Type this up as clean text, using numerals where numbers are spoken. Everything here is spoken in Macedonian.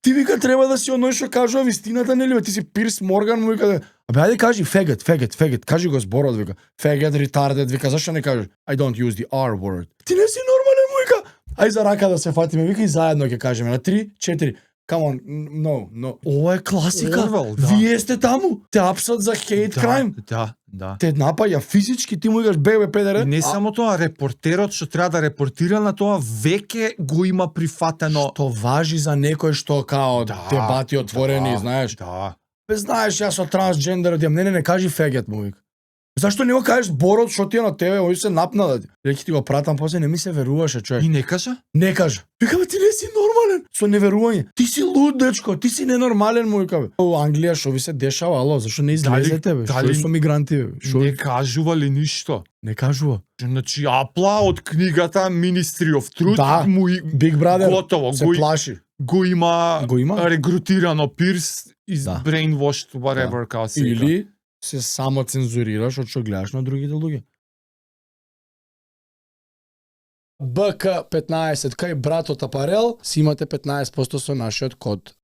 Ти вика треба да си оној што кажува вистината, нели бе, ти си Пирс Морган, му вика. Абе ајде кажи faggot, кажи го зборот, вика. Faggot, retarded, вика, зашто не кажеш? I don't use the R word. Ти не си нормален, му вика. Ај за рака да се фатиме, вика и заедно ќе кажеме на 3, 4. Come on, no. Ова е класика. Орвел, да. Вие сте таму. Те апсат за hate crime. Да. Те напаѓа физички, ти му викаш бебе педере. И не само тоа, репортерот што треба да репортира на тоа веќе го има прифатено. Што важи за некој што као дебати отворени, знаеш. Да. Бе знаеш, јас со трансджендер одам, не кажи фегет, му вика. Зашто не го кажеш зборот што ти е на тебе, ој се напна да ти. Реки ти го пратам, после не ми се веруваше, човек. И не кажа? Не кажа. Вика, бе, ти не си нормален. Со неверување. Ти си луд, дечко, ти си ненормален, му вика, бе. Во Англија што ви се дешава, ало, зашто не излезете, бе? Што е со мигранти, бе? Не кажува ли ништо? Не кажува. Значи, Апла од книгата Ministry of Truth Да, му Big Brother готово, се плаши. го има регрутирано Пирс из brainwashed whatever као се. Или се само цензурираш од што гледаш на другите луѓе. БК15 кај братот Апарел си имате 15% со нашиот код